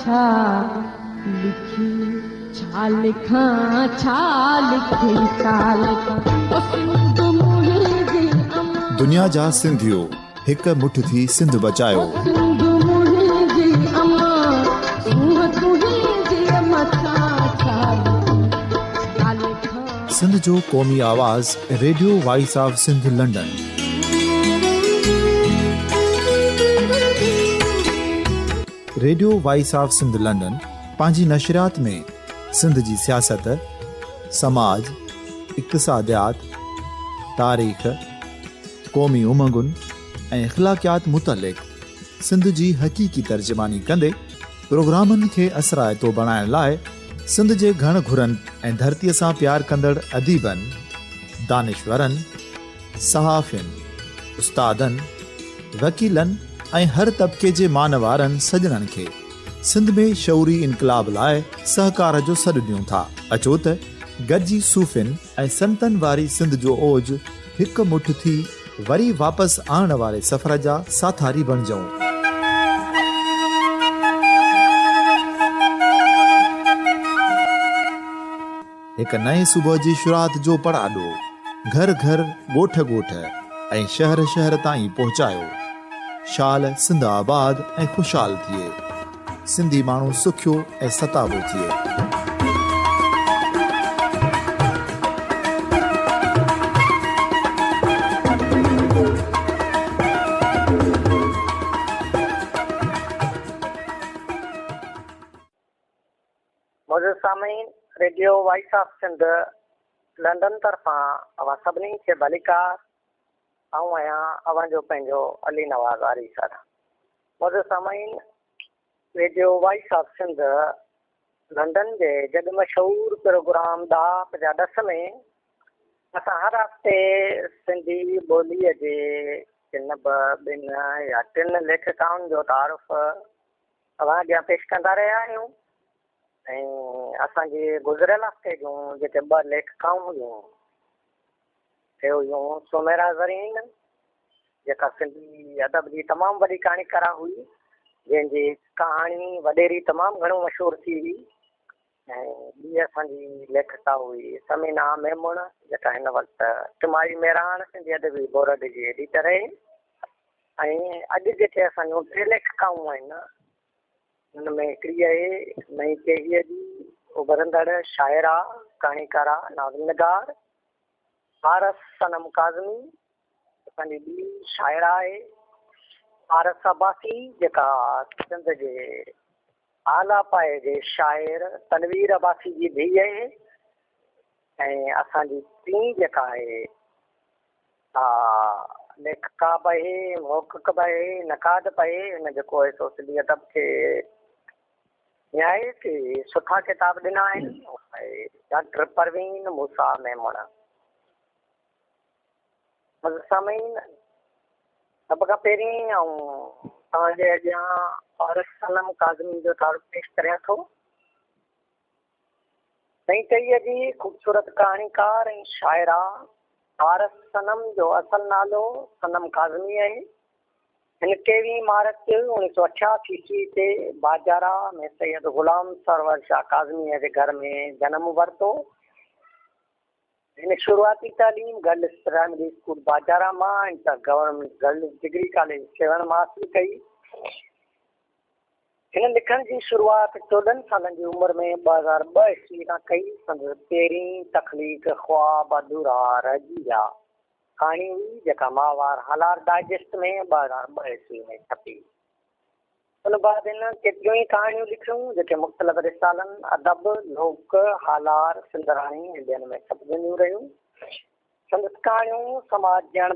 ڇا لکي، ڇا لکان، ڇا لکي، ڇا لکان، او سنڌ منهنجي امان. دنيا جا سنڌيو هڪ مٺ ٿي سنڌ بچايو. او سنڌ منهنجي امان، سونهن تنهنجي مٿان، ڇا لکي، ڇا لکان. سنڌ جو قومي آواز radio voice of Sindh London. Radio voice of Sindh London پنهنجي نشريات ۾ سنڌ جي سياست، سماج، اقتصاديات، تاريخ، قومي امنگن ۽ اخلاقيات متعلق سنڌ جي حقيقي ترجماني ڪندي پروگرامن کي اثرائتو بڻائڻ لاء سنڌ جي گهڻ گهرن ۽ ڌرتيء سان پيار ڪندڙ اديبن، دانشورن، صحافين، استادن، وڪيلن ۽ هر طبقي جي مان وارن سڄڻن کي سنڌ ۾ شعوري انقلاب لاء سهڪار جو سڏ ڏيون ٿا. اچو ته گڏجي صوفين ۽ سنتن واري سنڌ جو اوج هڪ مٺ ٿي وري واپس آڻڻ واري سفر جا ساٿاري بڻجون. هڪ نئين صبح جي شروعات جو پڙاڏو گهر گهر، ڳوٺ ڳوٺ ۽ شهر شهر تائين پهچايو. شال سنڌ آباد ۽ خوشحال ٿئي. سنڌي ماڻهو سکيو ۽ ستابو ٿئي. معزز سامعين، radio voice of Sindh London طرفان اوهان سڀني کي ڀليڪار. آئون آهيان اوهان جو پنهنجو علي نواز آريسر. معزز سامعين، radio voice of Sindh London جي جڳ مشهور پروگرام ڏاهپ جا ڏس ۾ اسان هر هفتي سنڌي ٻوليء جي ڪن به ٻن يا ٽن ليکڪائن جو تعارف اوهان اڳيان پيش ڪندا رهيا آهيون ۽ اسان جي گذريل هفتي جون جيڪي ٻه ليکڪائون هيون سي هيون سميرا زرين جيڪا سنڌي ادب جي تمام وڏي ڪهاڻيڪارا هئي جنهن جي ڪهاڻي وڏيري تمام گهڻو مشهور ٿي هئي ۽ ٻي اسان جي ليکڪا هئي ثمينا ميمڻ جيڪا هن وقت ٽماهي مهراڻ سنڌي ادبي بورڊ جي ايڊيٽر آهي ۽ اڄ جيڪي اسان جون ٽي ليکڪائون آهن، ان ۾ هڪڙي آهي نئين ٽهيء جي اڀرندڙ شاعره، ڪهاڻيڪارا، ناول نگار پارس صنم ڪاظمي، اسان جي ٻي شاعره آهي پارس عباسي جيڪا سنڌ جي اعليٰ پايي جي شاعر تنوير عباسي جي ڌيء آهي ۽ اسان جي ٽين جيڪا آهي ها ليکڪا به آهي، محقق به آهي، نقاد به آهي، هن جيڪو آهي سو سنڌي ادب کي نهايت ئي سٺا ڪتاب ڏنا آهن، آهي ڊاڪٽر پروين موسيٰ ميمڻ. سامعين سڀ کان پهرين آئون توهان جي اڳيان پارس صنم ڪاظمي جو تعارف پيش ڪريان ٿو. نئين ٽهيء جي خوبصورت ڪهاڻيڪار ۽ شاعره پارس صنم جو اصل نالو صنم ڪاظمي آهي. هن ٽيويهين مارچ 1988 عيسوي تي باجارا ۾ سيد غلام سرور شاهه ڪاظميء جي گهر ۾ جنم ورتو. هن شروعاتي تعليم گرلس پرائمري اسڪول باجارا مان inter government girls degree college Sehwan مان حاصل ڪئي. هن لکڻ جي شروعات 14 سالن جي عمر ۾ 2002 عيسوي کان ڪئي. سندس پهرين تخليق خواب اڌورا رهجي ويا ڪهاڻي هئي، جيڪا ماهوار هالار ڊائجسٽ ۾ 2002 عيسوي ۾ ڇپي. ان بعد هن ڪيتريون ئي ڪهاڻيون لکيون، جيڪي مختلف رسالن، ادب، لوڪ، هالار، سنڌراڻي ۽ ٻين ۾ ڇپجنديون رهيون. سندس ڪهاڻيون سماج جي اڻ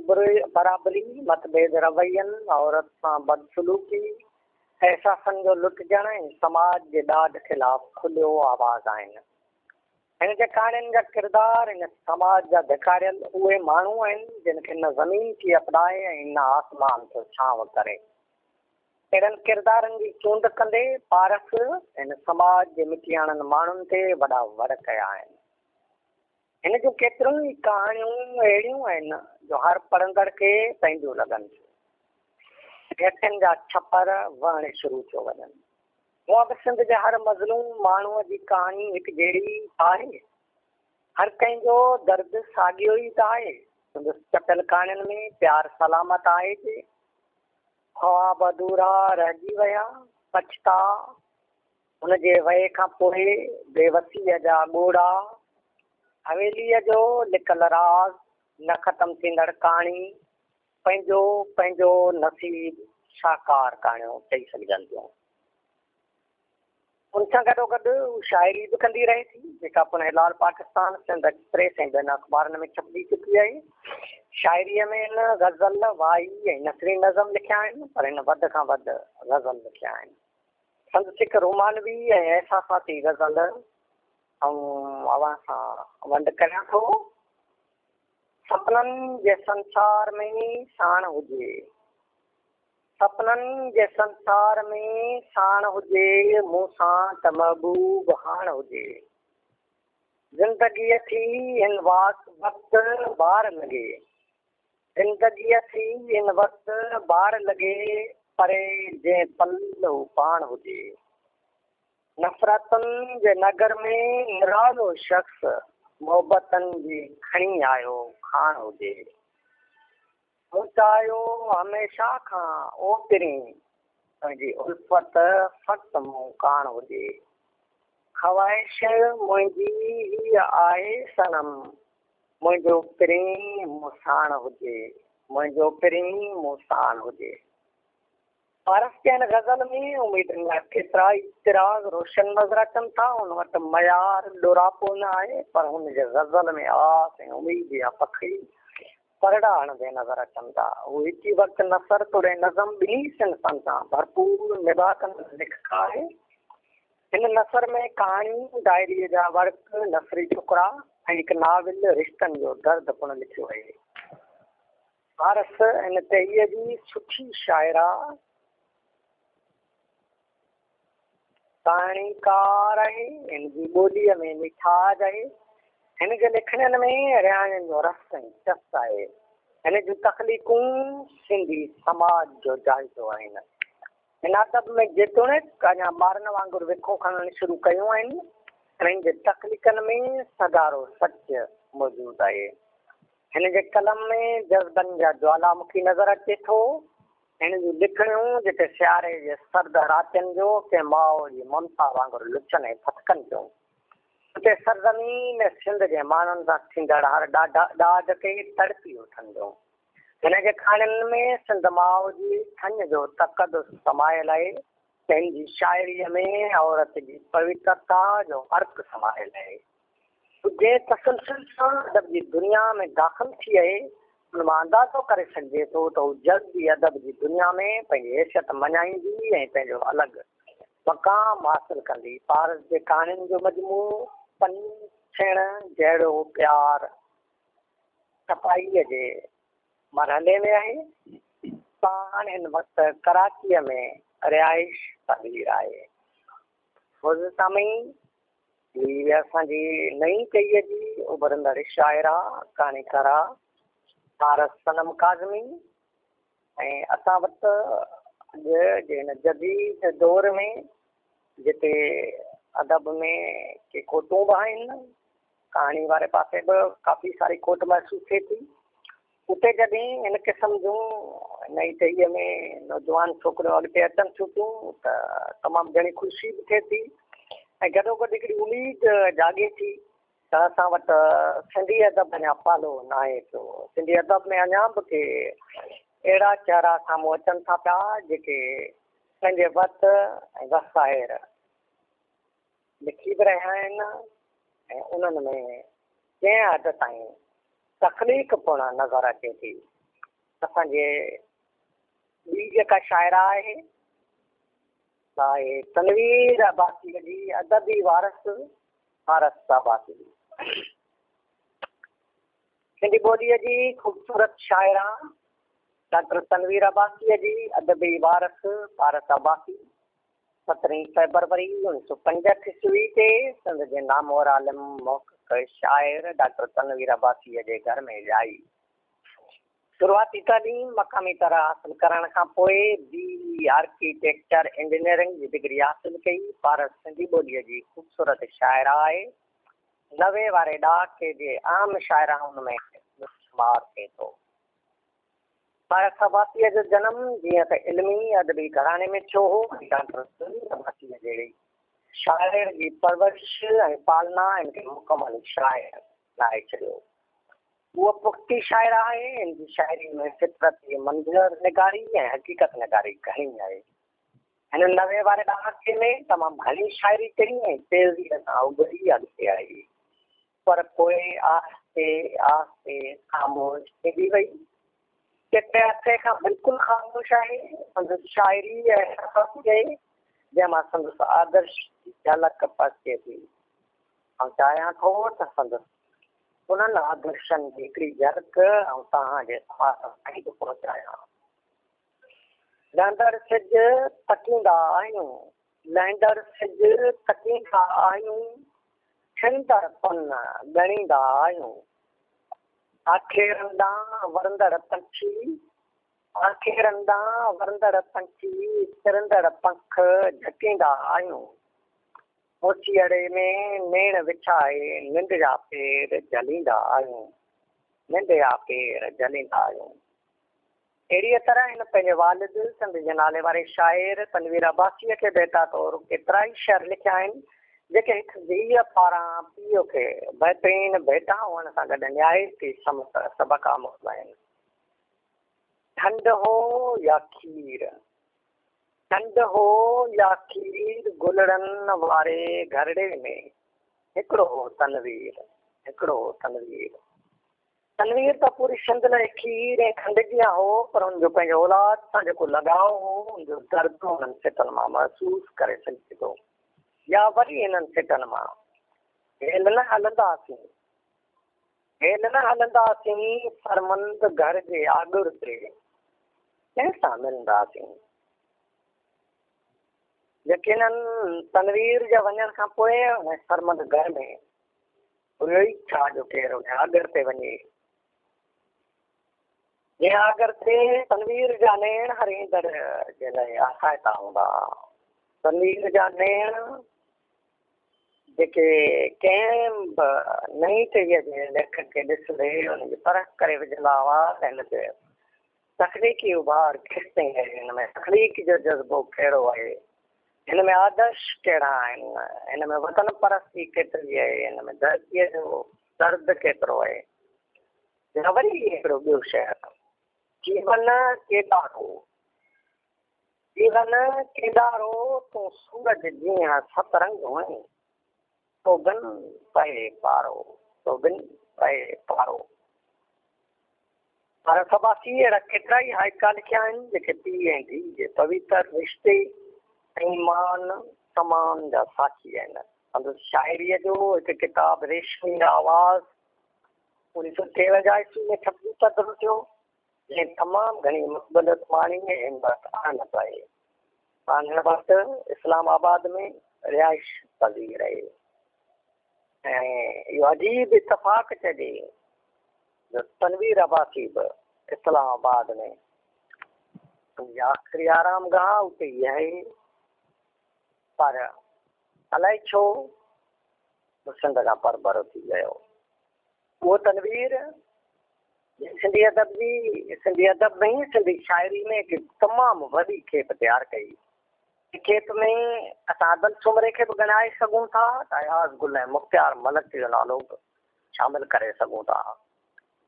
برابري، متڀيد روين، عورت سان بدسلوڪي، احساسن جو لٽجڻ ۽ سماج جي ڏاڍ خلاف کليو آواز آهن. هن جي ڪهاڻين جا ڪردار هن سماج جا ڌڪاريل اهي ماڻهو آهن جن کي نه زمين ٿي اپڙائي ۽ نه آسمان ٿو ڇانو ڪري. اهڙن ڪردارن جي چونڊ ڪندي پارس هن سماج جي مٽياڻن ماڻهن تي وڏا وڙ ڪيا آهن. هن جون ڪيتريون ئي ڪهاڻيون اهڙيون آهن جو هر پڙهندڙ کي پنهنجون لڳن ٿيون. اکين جا ڇپر وهڻ شروع ٿيو وڃن. هونء به سنڌ جي هر مظلوم ماڻهوء جي ڪهاڻي هڪ جهڙي ئي آهي. هر ڪنهن جو درد ساڳيو ئي ته آهي. سندس ڇپيل ڪهاڻين ۾ پيار سلامت آهي جي خواب اڌورا رهجي ويا، پڇتاء، هن جي وئي کان پوء بيوسيء جا ڳوڙها، حويليء جو لڪل راز، نه ختم ٿيندڙ ڪهاڻي، پنهنجو پنهنجو نصيب شاهڪار ڪهاڻيون چئي سگهجن ٿيون. ان سان گڏوگڏ هو شاعري به ڪندي رهي ٿي، جيڪا پڻ هلال پاڪستان، سنڌ ايڪسپريس ۽ ٻين اخبارن ۾ ڇپجي چڪي آهي. شاعريء ۾ هن غزل، وائي ۽ نثري نظم لکيا آهن، پر هن وڌ کان وڌ غزل لکيا آهن. سندس هڪ رومانوي ۽ احساساتي غزل آئون اوهان سان ونڊ ڪريان ٿو. سپنن جي سنسار ۾ ساڻ هجي. سپنن جي سنسار ۾ ساڻ هجي مون سان ته محبوب هاڻ هجي. زندگيء ٿي هن وقت بار لڳي. زندگيء ٿي هن وقت بار لڳي پري جنهن پل هو پاڻ هجي. نفرتن جي نگر ۾ نرالو شخص محبتن جي کڻي آيو کاڻ هجي. مون چاهيو هميشه کان او پرين، تنهنجي الفت فقط مون ڪاڻ هجي. خواهش منهنجي هيء آهي صنم، منهنجو پرين مون ساڻ هجي، منهنجو پرين مون ساڻ هجي. پارس جي هن غزل ۾ اميدن جا ڪيترائي چراغ روشن نظر اچن ٿا. هن وٽ معيار ڏوراپو نه آهي، پر هن جي غزل ۾ آس ۽ اميد جا پکي پرڙا هڻندي نظر اچن ٿا. هو هڪ ئي وقت نثر توڙي نظم ٻنهي صنفن سان ڀرپور نڀاء ڪندڙ ليکڪا آهي. هن نثر ۾ ڪهاڻي، ڊائريء جا ورق، نثري ٽڪرا ۽ هڪ ناول رشتن جو درد پڻ لکيو آهي. پارس هن ٽهيء جي سٺي شاعره، ڪهاڻيڪار آهي. هن جي ٻوليء ۾ ميٺاج آهي. هن جي لکڻين ۾ رهاڻين جو رس ۽ چس آهي. هن جون تخليقون سنڌي سماج جو جائزو آهن. هن ادب ۾ جيتوڻيڪ اڃا ٻارن وانگر وکون کڻڻ شروع ڪيون آهن، پر هن جي تخليقن ۾ سگهارو سچ موجود آهي. هن جي قلم ۾ جذبن جا جوالامکي نظر اچي ٿو. هن جون لکڻيون جتي سياري جي سرد راتين جو ڪنهن ماء جي ممتا وانگر لڇن ۽ ڦٿڪن ٿيون، اتي سرزمين سنڌ جي ماڻهن سان ٿيندڙ هر ڏاڍ تي تڙپي اٿن ٿيون. هن جي ڪهاڻين ۾ سنڌ ماء جي ٿڃ جو تقدس سمايل آهي ته هن جي شاعريء ۾ عورت جي پوترتا جو عرق سمايل آهي. جنهن تسلسل سان ادب جي دنيا ۾ داخل ٿي آهي، ان مان اندازو ڪري سگهجي ٿو ته هو جلد ئي ادب جي دنيا ۾ پنهنجي حيثيت مڃائيندي ۽ پنهنجو الڳ مقام حاصل ڪندي. پارس جي ڪهاڻين جو مجموعو پن ڇيڻ جهڙو پيار ڇپائيء جي مرحلي ۾ آهي. پاڻ هن وقت ڪراچيء ۾ رهائش پذير آهي. معزز سامعين! هي اسان جي نئين ٽهيء جي اڀرندڙ شاعره، ڪهاڻيڪاره پارس صنم ڪاظمي ۽ اسان وٽ اڄ جي هن جديد دور ۾ جتي ادب ۾ ڪي کوٽون به آهن، ڪهاڻي واري پاسي به ڪافي ساري کوٽ محسوس ٿئي ٿي، اتي جڏهن هن قسم جون نئين ٽهيء ۾ نوجوان ڇوڪريون اڳتي اچن ٿيون پيون ته تمام گهڻي خوشي به ٿئي ٿي ۽ گڏوگڏ هڪڙي اميد جاڳي ٿي ته اسان وٽ سنڌي ادب اڃا پالهو ناهي ٿيو. سنڌي ادب ۾ اڃا به ڪي اهڙا چهرا سامهون اچن ٿا پيا جيڪي پنهنجي وت ۽ وس آهر لکي به رهيا آهن ۽ انهن ۾ ڪنهن حد تائين تخليق پڻ نظر اچي ٿي. اسان جي ٻي جيڪا شاعره آهي سا آهي تنوير عباسيء جي ادبي وارث پارس عباسي. سنڌي ٻوليء جي خوبصورت شاعره ڊاڪٽر تنوير عباسيء جي ادبي وارث پارس عباسي سترهين فيبروري 1965 عيسوي تي سنڌ جي نامور عالم، محقق، شاعر ڊاڪٽر تنوير عباسيء جي گهر ۾ ڄائي. شروعاتي تعليم مقامي طرح حاصل ڪرڻ کان پوء بي اي آرڪيٽيڪچر انجنيئرنگ جي ڊگري حاصل ڪئي. پارس سنڌي ٻوليء جي خوبصورت شاعره آهي. 90 واري ڏهاڪي جي اهم شاعرائن ۾ شمار ٿئي ٿو. پارس عباسيء جو جنم جيئن ته علمي ادبي گهراڻي ۾ ٿيو هو ۽ ڊاڪٽر تنوير عباسيء جهڙي شاعر جي پرورش ۽ پالنا هن کي مڪمل شاعر بڻائي ڇڏيو. هوء پختي شاعره آهي. هن جي شاعريء ۾ فطرت جي منظر نگاري ۽ حقيقت نگاري گهڻي آهي. هن 90 واري ڏهاڪي ۾ تمام گهڻي شاعري ڪئي ۽ تيزيء سان اڀري اڳتي آئي. پر پوء آهستي آهستي خاموش ٿيندي وئي. ڪيتري عرصي کان بلڪل خاموش آهي. سندس شاعري احساساتي آهي، جنهن مان سندس آدرش جي جهلڪ پسجي ٿي. آئون چاهيان ٿو ته سندس انهن آدرشن جي هڪڙي جهلڪ آئون توهان جي سماعت تائين به پهچايان. لهندڙ سج تڪيندا آهيون، لهندڙ سج تڪيندا آهيون، ڇڻندڙ پن ڳڻيندا آهيون. آکيرن ڏانهن ورندڙ پنڇي، آکيرن ڏانهن ورندڙ پنڇي، چرندڙ پنک جهڪيندا آهيون. اوسيئڙي ۾ نيڻ وڇائي ننڊ جا پير جهليندا آهيون، ننڊ جا پير جهليندا آهيون. اهڙيء طرح هن پنهنجي والد سنڌ جي نالي واري شاعر تنوير عباسيء کي ڀيٽا طور ڪيترائي شعر لکيا آهن، جيڪي هڪ ڌيء پاران پيء کي بهترين ڀيٽا هئڻ سان گڏ نهايت ئي سبق آموز آهن. ڍنڍ هو يا کير. کنڊ هو يا کير گلڙن واري گهرڙي ۾، هڪڙو هو تنوير، هڪڙو هو تنوير. تنوير ته پوري سنڌ لاء کير ۽ کنڊ جيان هو، پر هن جو پنهنجي اولاد سان جيڪو لڳاء هو، ان جو درد انهن سٽن مان محسوس ڪري سگهجي ٿو يا وري انهن سٽن مان، هيل نه هلنداسين، هيل نه هلنداسين سرمند گهر جي آڳر تي ڪنهن سان ملنداسين. يقينن تنوير جي وڃڻ کان پوء ان سرمند گهر ۾ هيو ئي ڇا جو ڪير ان آڳر تي وڃي، جنهن آڳر تي تنوير جا نيڻ هر ايندڙ جي لاء آسائتا هوندا. تنوير جا نيڻ جيڪي ڪنهن به نئين ٽهيء جي ليکڪ کي ڏسندي ان جي پرک ڪري وجهندا هئا ته هن تي تخليقي اڀار ڪيستائين آهي، هن ۾ تخليق جو جذبو ڪهڙو آهي، هن ۾ آدرش ڪهڙا آهن، هن ۾ وطن پرستي ڪيتري آهي، هن ۾ ڌرتيء جو درد ڪيترو آهي. يا وري هڪڙو ٻيو شعر، جيون ڪيڏارو. جيون ڪيڏارو تون سورج جيئن ست رنگ هئين، تو بن پئي پارو، تو بن پئي پارو. پارس عباسي اهڙا ڪيترائي هائيڪا لکيا آهن، جيڪي پيء ۽ ڌيء جي پويتر رشتي ۽ مان سمان جا ساکي آهن. سندس شاعريء جو هڪ ڪتاب ريشمي آواز 1953 عيسوي ۾ ڇپجي پڌرو ٿيو. جنهن تمام گهڻي مقبوليت ماڻي ۽ هن وقت اهم آهي. پاڻ هن وقت اسلام آباد ۾ رهائش پذير آهي ۽ اهو عجيب اتفاق چئجي جو تنوير عباسي به اسلام آباد ۾ ان جي آخري آرام گاهه اتي ئي آهي پر الائي ڇو سنڌ کان پرڀرو ٿي ويو. اهو تنوير جنهن سنڌي ادب جي سنڌي ادب ۾ ئي سنڌي شاعري ۾ هڪ تمام وڏي کيپ تيار ڪئي. ان کيپ ۾ اسان ادل سومري کي به ڳڻائي سگهون ٿا ته اياز گل ۽ مختيار ملڪ جو نالو به شامل ڪري سگهون ٿا.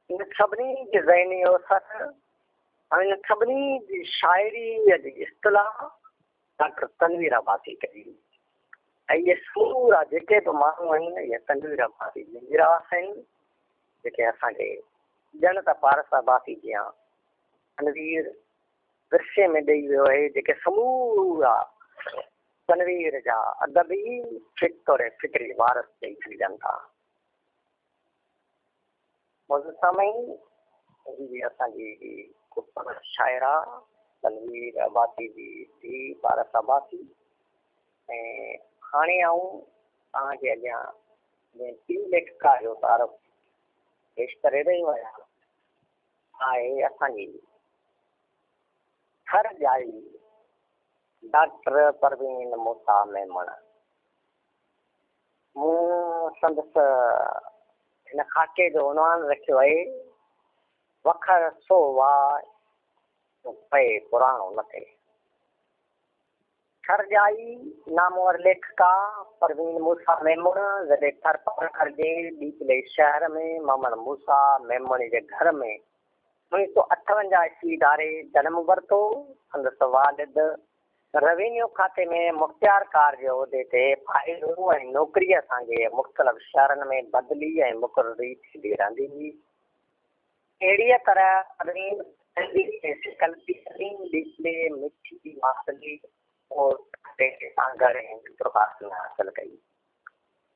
انهن سڀني جي ذهني اوسر ۽ انهن سڀني جي شاعريء جي اصطلاح ڊاڪٽر تنوير عباسي ڪئي ۽ اهي سمورا جيڪي به ماڻهو آهن اهي تنوير عباسي جي ميراث آهن جيڪي اسان کي ڄڻ ته پارس عباسي جيان تنوير ورثي ۾ ڏئي ويو آهي جيڪي سمورا تنوير جا ادبي فڪ توڙي فڪري وارث چئي سگهجن ٿا. معزز سامعين هي هئي اسان جي خوبصورت شاعره تنوير عباسي جي ڌيء پارس عباسي ۽ هاڻي آئون توهان جي اڳيان جنهن ٽين ليکڪا جو تعارف پيش ڪري رهيو آهيان. آهي اسان جي ٿر ڄائي ڊاڪٽر پروين موسيٰ ميمڻ. مون سندس هن خاڪي جو عنوان رکيو آهي وکر سو واء جو پئي پراڻو نه ٿئي. ٿر ڄائي نامور ليکڪا پروين موسيٰ ميمڻ ضلعي ٿرپارڪر جي ڏيپلي شهر ۾ محمد موسيٰ ميمڻ جي گهر ۾ 1958 عيسوي ڌاري جنم ورتو. سندس والد روينيو کاتي ۾ مختيارڪار جي عهدي تي فائز هو ۽ نوڪريء سانگي مختلف شهرن ۾ بدلي ۽ مقرري ٿيندي رهندي هئي. اهڙيء طرح پروين سنڌي ۽ سڪل پيرين، ڏيپلي، مٺي، ماتلي، ٺٽي، سانگهڙ ۽ ميرپورخاص ۾ حاصل ڪئي.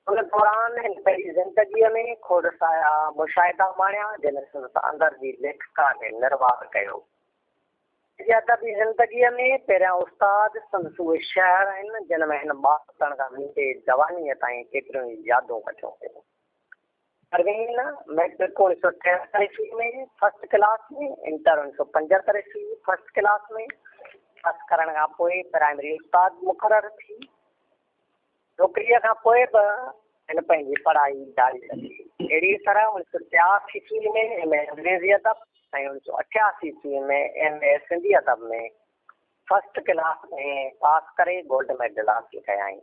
ان دوران هن پنهنجي زندگيء ۾ کوڙ سارا مشاهدا ماڻيا، جن سندس اندر جي ليکڪا کي نروار ڪيو. پنهنجي ادبي زندگيء ۾ پهريان استاد سندس اهي شهر آهن، جن ۾ هن ٻالپڻ کان ويندي جوانيء تائين ڪيتريون ئي يادون ڪٺيون ڪيون. پروين مئٽرڪ 1973 عيسوي ۾ فرسٽ ڪلاس ۾، انٽر 1975 عيسوي فرسٽ ڪلاس ۾ پاس ڪرڻ کان پوء پرائمري استاد مقرر ٿي. نوڪريء کان پوء به هن پنهنجي پڙهائي جاري رکي. اهڙيء طرح 1983 عيسوي ۾ ايم. اي انگريزي ادب ۽ 1988 عيسوي ۾ ايم. اي سنڌي ادب ۾ فرسٽ ڪلاس ۾ پاس ڪري گولڊ ميڊل حاصل ڪيائين.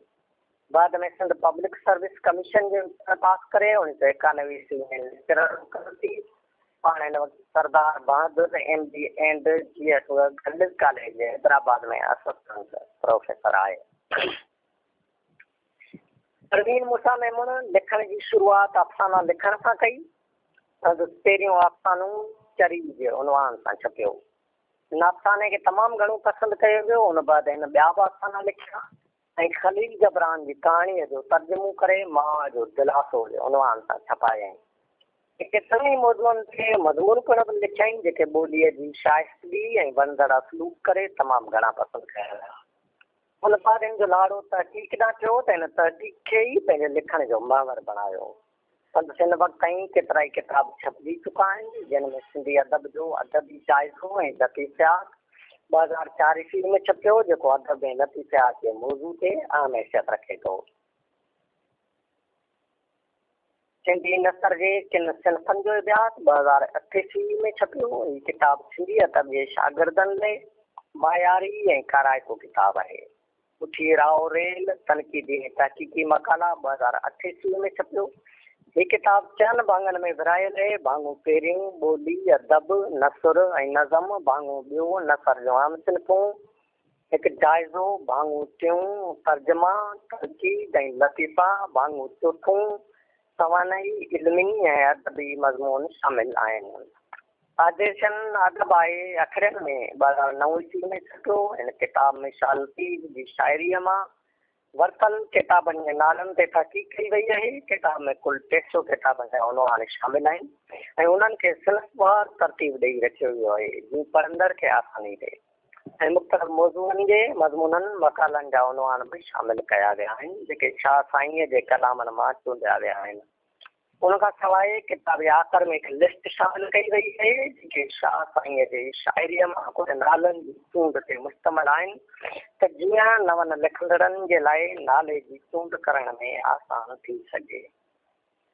بعد ۾ سنڌ پبلڪ سروس ڪميشن جو امتحان پاس ڪري 1991 عيسوي ۾ ليڪچرر مقرر ٿي. پاڻ هن وقت Sardar Bahadur M. D and G S girls college Hyderabad ۾ assistant professor آهي. پروين موسيٰ ميمڻ لکڻ جي شروعات افسانا لکڻ سان ڪئي. سندس پهريون افسانو چري جي عنوان سان ڇپيو. هن افساني کي تمام گهڻو پسند ڪيو ويو. ان بعد هن ٻيا به افسانا لکيا ۽ خليل جبران جي ڪهاڻيء جو ترجمو ڪري ماء جو دلاسو جي عنوان سان ڇپايائين. ۽ ڪيترن ئي موضوعن تي مضمون پڻ لکيائين، جيڪي ٻوليء جي شائستگي ۽ وڻندڙ اسلوب ڪري تمام گهڻا پسند ڪيا ويا. ان بعد هن جو لاڙو تحقيق ڏانهن ٿيو ته هن تحقيق کي ئي پنهنجي لکڻ جو محور بڻايو. سندس هن وقت تائين ڪيترائي ڪتاب ڇپجي چڪا آهن، جن ۾ سنڌي ادب جو ادبي جائزو ۽ لطيفيات 2004 عيسوي ۾ ڇپيو، جيڪو ادب ۽ لطيفيات جي موضوع تي اهم حيثيت رکي ٿو. سنڌي نثر جي ڪن صنفن جو اڀياس 2008 عيسوي ۾ ڇپيو. هي ڪتاب سنڌي ادب جي شاگردن لئي معياري ۽ ڪارائتو ڪتاب آهي. پٺي راء ريل، تنقيدي ۽ تحقيقي مقالا 2008 عيسوي ۾ ڇپيو. هي ڪتاب چئن ڀاڱن ۾ ورهايل آهي، ڀاڱو پهريون، ٻولي، ادب، نثر ۽ نظم، ڀاڱو ٻيو، نثر جون عام صنفون، هڪ جائزو، ڀاڱو ٽيون، ترجما، تنقيد ۽ لطيفا، ڀاڱو چوٿون، سوانحي، علمي ۽ ادبي مضمون شامل آهن. آديشن ادب آهي اکرين ۾ 2009 عيسوي ۾ ڇپيو. هن ڪتاب ۾ شاهه لطيف جي شاعريء مان ورتل ڪتابن جي نالن تي تحقيق ڪئي وئي آهي. ڪتاب ۾ ڪل 300 ڪتابن جا عنوان شامل آهن ۽ انهن کي صنفوار ترتيب ڏئي رکيو ويو آهي، جيئن پڙهندڙ کي آساني ٿئي ۽ مختلف موضوعن جي مضمونن، مقالن جا عنوان به شامل ڪيا ويا آهن، جيڪي شاهه سائينء جي ڪلامن مان چونڊيا ويا آهن. ان کان سواء ڪتاب جي آخر ۾ هڪ لسٽ شامل ڪئي وئي آهي، جيڪي شاهه سائينء جي شاعريء مان ڪجهه نالن جي چونڊ تي مشتمل آهن ته جيئن نون لکندڙن جي لاء نالي جي چونڊ ڪرڻ ۾ آسان ٿي سگهي.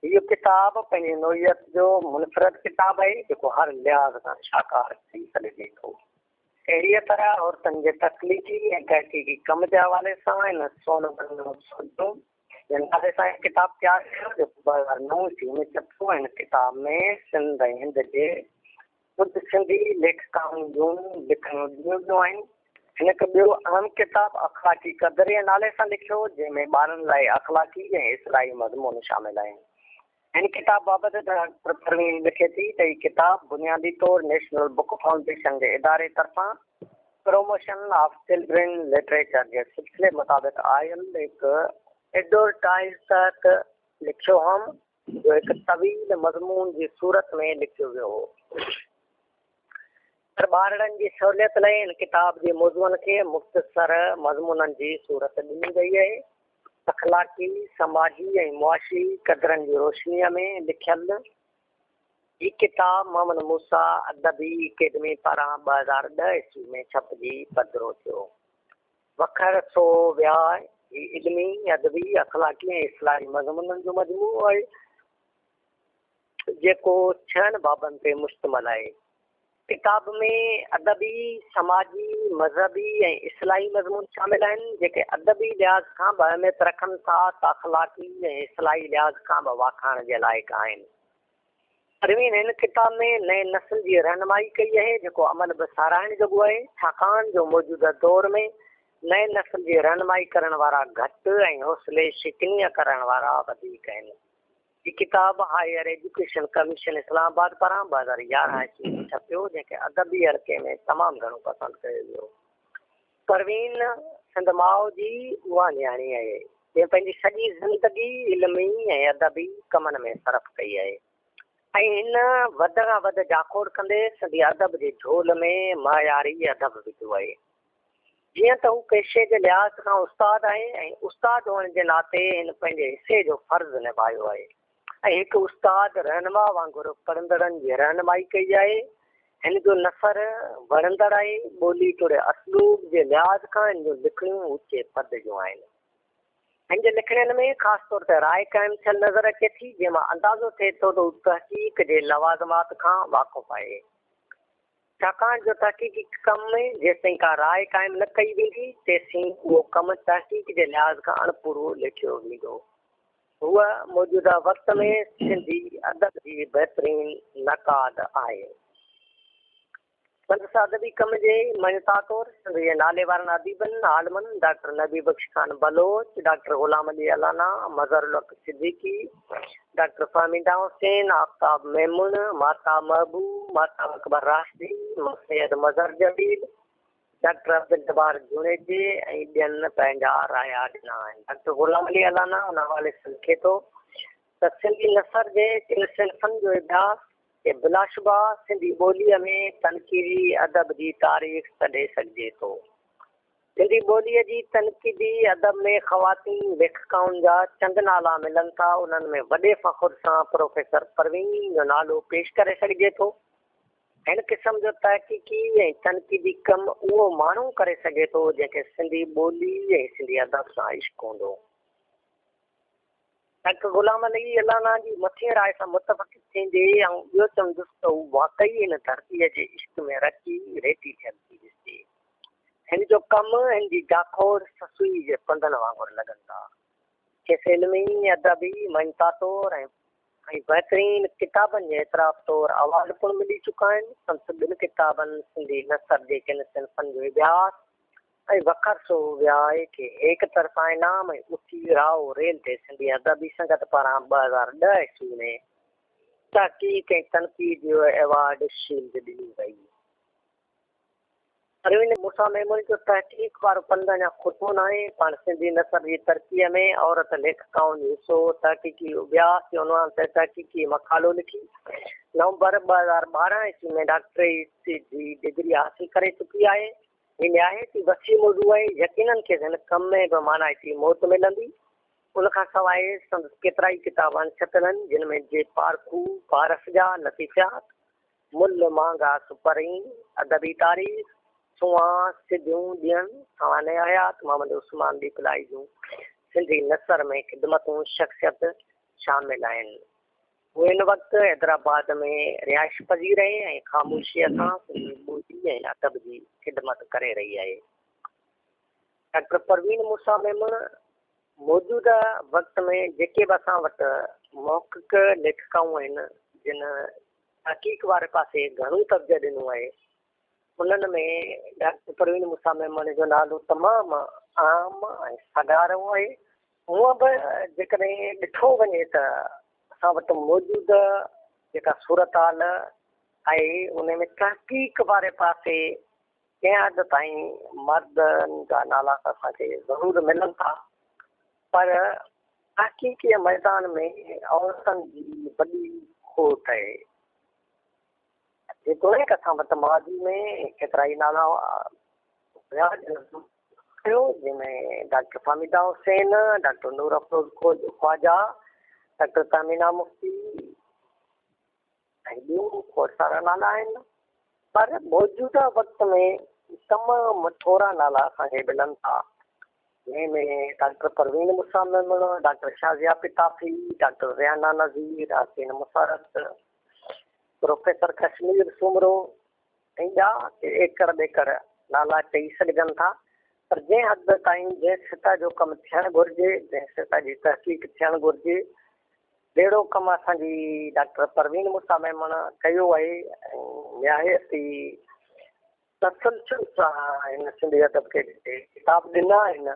هيء ڪتاب پنهنجي نوعيت جو منفرد ڪتاب آهي، جيڪو هر لحاظ کان شاهڪار چئي سگهجي ٿو. اهڙيء طرح عورتن جي تخليقي ۽ تحقيقي ڪم جي حوالي سان هن سون ورنيون سوجهون جي نالي سان هڪ ڪتاب تيار ڪيو جيڪو 2009 عيسوي ۾ ڇپيو. هن ڪتاب ۾ سنڌ ۽ هند جي ڪجهه سنڌي ليکڪائن جون لکڻيون ڏنيون ويون آهن. هن هڪ ٻيو اهم ڪتاب اخلاقي قدر جي نالي سان لکيو جنهن ۾ ٻارن لاء اخلاقي ۽ اصلاحي مضمون شامل آهن. هن ڪتاب بابت ڊاڪٽر پروين لکي ٿي ته هي ڪتاب بنيادي طور نيشنل بڪ فائونڊيشن جي اداري طرفان پروموشن آف چلڊرين لٽريچر جي سلسلي مطابق آيل هڪ ايڊورٽائيز تحت لکيو هئم، جو هڪ طويل مضمون جي صورت ۾ لکيو ويو هو. پر ٻارڙن جي سهوليت لاء هن ڪتاب جي موضوعن کي مختصر مضمونن جي صورت ڏني وئي آهي. اخلاقي، سماجي ۽ معاشي قدرن جي روشنيء ۾ لکيل. هي ڪتاب محمد موسيٰ ادبي اڪيڊمي پاران 2010 عيسوي ۾ ڇپجي پڌرو ٿيو. وکر سو وياء هي علمي، ادبي، اخلاقي ۽ اصلاحي مضمونن جو مجموعو آهي، جيڪو ڇهن بابن تي مشتمل آهي. ڪتاب ۾ ادبي، سماجي، مذهبي ۽ اصلاحي مضمون شامل آهن، جيڪي ادبي لحاظ کان به اهميت رکن ٿا ته اخلاقي ۽ اصلاحي لحاظ کان به واکاڻ جي لائق آهن. پروين هن ڪتاب ۾ نئين نسل جي رهنمائي ڪئي آهي، جيڪو عمل به ساراهڻ جوڳو آهي، ڇاڪاڻ جو موجوده دور ۾ نئين نسل جي رهنمائي ڪرڻ وارا گهٽ ۽ حوصلي شڪنيء ڪرڻ وارا وڌيڪ آهن. هي ڪتاب higher education commission Islamabad پاران 2011 عيسوي ۾ ڇپيو، جنهن کي ادبي حلقي ۾ تمام گهڻو پسند ڪيو ويو. پروين سنڌ ماء جي اها نياڻي آهي، جنهن پنهنجي سڄي زندگي علمي ۽ ادبي ڪمن ۾ صرف ڪئي آهي ۽ هن وڌ کان وڌ جاکوڙ ڪندي سنڌي ادب جي جهول ۾ معياري ادب وڌو آهي. جيئن ته هو پيشي جي لحاظ کان استاد آهي ۽ استاد هئڻ جي ناتي هن پنهنجي حصي جو فرض نڀايو آهي ۽ هڪ استاد رهنما وانگر پڙهندڙن جي رهنمائي ڪئي آهي. هن جو نثر وڻندڙ آهي، ٻولي توڙي اسلوب جي لحاظ کان هن جون لکڻيون اوچي پد جون آهن. هن جي لکڻين ۾ خاص طور تي راء قائم ٿيل نظر اچي ٿي، جنهن مان اندازو ٿئي ٿو ته هو تحقيق جي لوازمات کان واقف آهي. ڇاڪاڻ جو تحقيقي ڪم ۾ جيستائين ڪا راء قائم نه ڪئي ويندي، تيسين اهو ڪم تحقيق جي لحاظ کان اڻپورو ليکيو ويندو. هوء موجوده وقت ۾ سنڌي ادب جي بهترين نقاد آهي. سندس ادبي ڪم جي مڃتا طور سنڌ جي ناليوارن اديبن، عالمن doctor Nabi Bakhsh Khan Baloch, doctor Ghulam Ali Allana, Mazharul Haq Siddiqui, doctor Fahmida Hussain, آفتاب ميمڻ، ماتا محبوب، ماتا اڪبر راشدي، سيد مظهر جميل، ڊاڪٽر عبدالجبار جوڻيجي ۽ ٻين پنهنجا رايا ڏنا آهن. ڊاڪٽر غلام علي الانا ان حوالي سان لکي ٿو ته سنڌي نثر جي ڪن صنفن جو اڀياس کي بلاشبه سنڌي ٻوليء ۾ تنقيدي ادب جي تاريخ سڏي سگهجي ٿو. سنڌي ٻوليء جي تنقيدي ادب ۾ خواتين ليکڪائن جا چند نالا ملن ٿا، انهن ۾ وڏي فخر سان پروفيسر پروين جو نالو پيش ڪري سگهجي ٿو. هن قسم جو تحقيقي ۽ تنقيدي ڪم اهو ماڻهو ڪري سگهي ٿو، جنهن کي سنڌي ٻولي ۽ سنڌي ادب سان عشق هوندو. ڊاڪٽر غلام علي الانا جي مٿين راء سان متفق ٿيندي آئون اهو چوندس ته هو واقعي هن ڌرتيء جي عشق ۾ رچي ريٽي ٿيل ٿي ڏسجي. هن جو ڪم، هن جي جاکوڙ سسئي جي پنڌن وانگر لڳن ٿا. کيس علمي، ادبي مڃتا طور ۽ بهترين ڪتابن جي اعتراف طور اوارڊ پڻ ملي چڪا آهن. سندس ٻن ڪتابن سنڌي نثر جي ڪن صنفن جو اڀياس ۽ وکر سو وياء کي هيڪ طرفا انعام ۽ اٿي راء ريل تي سنڌي ادبي سنگت پاران 2010 عيسوي ۾ تحقيق ۽ تنقيد جو ايوارڊ شيلڊ ڏني وئي. پروين موسيٰ ميمڻ جو تحقيق وارو پنڌ اڃا کٽو ناهي. پاڻ سنڌي نثر جي ترقيء ۾ عورت ليکڪائن جو حصو، تحقيقي اڀياس جي عنوان تي تحقيقي مقالو لکي نومبر 2012 عيسوي ۾ ڊاڪٽريٽ جي ڊگري حاصل ڪري چڪي آهي. هي نهايت ئي وسيع موضوع آهي، يقيناً کيس هن ڪم ۾ به مانائتي موٽ ملندي. ان کان سواء سندس ڪيترائي ڪتاب اڻ ڇپيل آهن، جن ۾ جي پارکو، پارس جا لطيفيات، ملهه مهانگا سپرين، ادبي تاريخ، سونهان سڌيون ڏيڻ، سوانح حيات، محمد عثمان ڏيپلائي جون سنڌي نثر ۾ خدمتون، شخصيت شامل آهن. هو هن وقت حيدرآباد ۾ رهائش پذير آهي ۽ خاموشيء سان سنڌي ٻولي ۽ ادب جي خدمت ڪري رهي آهي. ڊاڪٽر پروين موسيٰ ميمڻ موجوده وقت ۾ جيڪي به اسان وٽ محقق ليکڪائون آهن، جن تحقيق واري پاسي گهڻو توجهه ڏنو آهي، انهن ۾ ڊاڪٽر پروين موسيٰ ميمڻ جو نالو تمام اهم ۽ سگهارو آهي. هونء به جيڪڏهن ڏٺو وڃي ته اسان وٽ موجوده جيڪا صورتحال آهي ان ۾ تحقيق واري پاسي ڪنهن حد تائين مردن جا نالا ته اسان کي ضرور ملن ٿا پر تحقيقي ميدان ۾ عورتن جي وڏي کوٽ آهي. جيتوڻيڪ اسان وٽ ماضي ۾ ڪيترائي نالا هيا ٿيو جنهن ۾ doctor Fahmida Hussain, doctor Noor Afroz Khawaja, doctor Tahmina Mufti ۽ ٻيون کوڙ سارا نالا آهن پر موجوده وقت ۾ تمام ٿورا نالا اسان کي ملن ٿا جنهن ۾ doctor Parveen Musa Memon, doctor Shazia Pitafi, doctor Rehana Nazir, Haseen Musarrat, professor Kashmir Soomro ۽ ٻيا ڪي ايڪڙ ٻيڪڙ نالا چئي سگهجن ٿا پر جنهن حد تائين جنهن سطح جو ڪم ٿيڻ گهرجي، جنهن سطح جي تحقيق ٿيڻ گهرجي، جهڙو ڪم اسان جي ڊاڪٽر پروين موسيٰ ميمڻ ڪيو آهي ۽ نهايت ئي تسلسل سان هن سنڌي ادب کي جيڪي ڪتاب ڏنا آهن،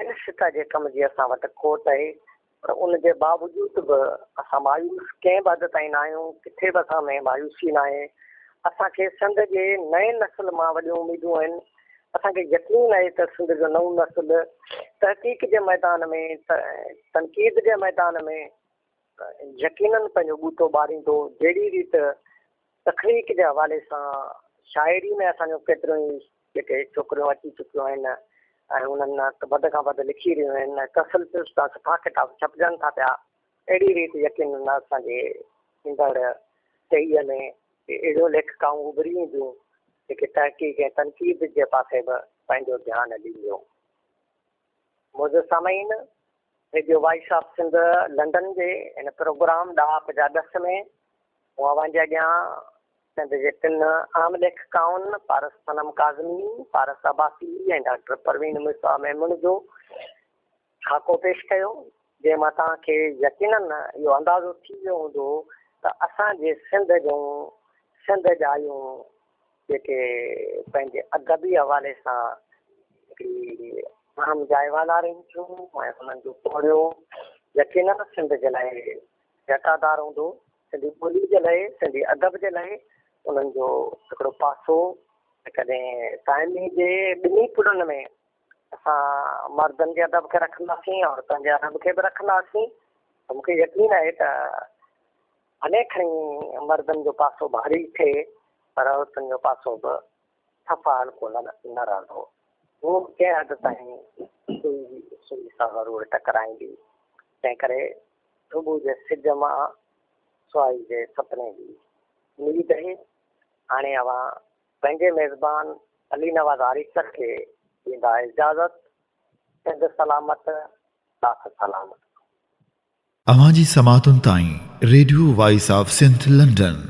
ان سطح جي ڪم جي اسان وٽ کوٽ آهي پر ان جي باوجود به اسان مايوس ڪنهن به حد تائين ناهيون، ڪٿي به اسان ۾ مايوسي ناهي. اسان کي سنڌ جي نئين نسل مان وڏيون اميدون آهن. اسان کي يقين آهي ته سنڌ جو نئون نسل تحقيق جي ميدان ۾، تنقيد جي ميدان ۾ يقينن پنهنجو ٻوٽو ٻاريندو. جهڙي ريت تخليق جي حوالي سان شاعري ۾ اسان جون ڪيتريون ئي جيڪي ڇوڪريون اچي چڪيون آهن ۽ انهن وڌ کان وڌ لکي رهيون آهن ۽ تسلسل سان سٺا ڪتاب ڇپجن ٿا پيا اهڙي ريت يقينن اسان جي ايندڙ ٽهيء ۾ اهڙيون ليکڪائون اڀري اينديون جيڪي تحقيق ۽ تنقيد جي پاسي به پنهنجو ڌيان ڏينديون. معزز سامعين، radio voice of Sindh London جي هن پروگرام ڏاهپ جا ڏس ۾ مون اوهان جي اڳيان سنڌ جي ٽن اهم ليکڪائن پارس صنم ڪاظمي، پارس عباسي ۽ ڊاڪٽر پروين موسيٰ ميمڻ جو خاڪو پيش ڪيو، جنهن مان توهان کي يقينن اهو اندازو ٿي ويو هوندو ته اسان جي سنڌ جون سنڌ ڄايون جيڪي پنهنجي ادبي حوالي سان هڪڙي اهم جاء والارين ٿيون ۽ انهن جو پورهيو يقينن سنڌ جي لاء جٽادار هوندو، سنڌي ٻولي جي لاء، سنڌي ادب جي لاء انهن جو هڪڙو پاسو جيڪڏهن دائمي جي ٻنهي پڙن ۾ اسان مردن جي ادب کي رکنداسين عورتن جي ادب کي به رکنداسين ته مون کي يقين آهي ته ڀلي کڻي مردن جو پاسو ڀاري ٿئي پر عورتن جو پاسو به صفا هلڪو نه رهندو. هو ڪنهن حد تائين سوئي سوئي سان ضرور ٽڪرائيندي. تنهن ڪري صبح جي سج مان سهائي جي سپني جي اميد آهي. هاڻي اوهان پنهنجي ميزبان علي نواز آريسر کي ڏيندا اجازت. سنڌ سلامت، ساٿ سلامت. اوهان جي سماعتن تائين radio voice of Sindh London.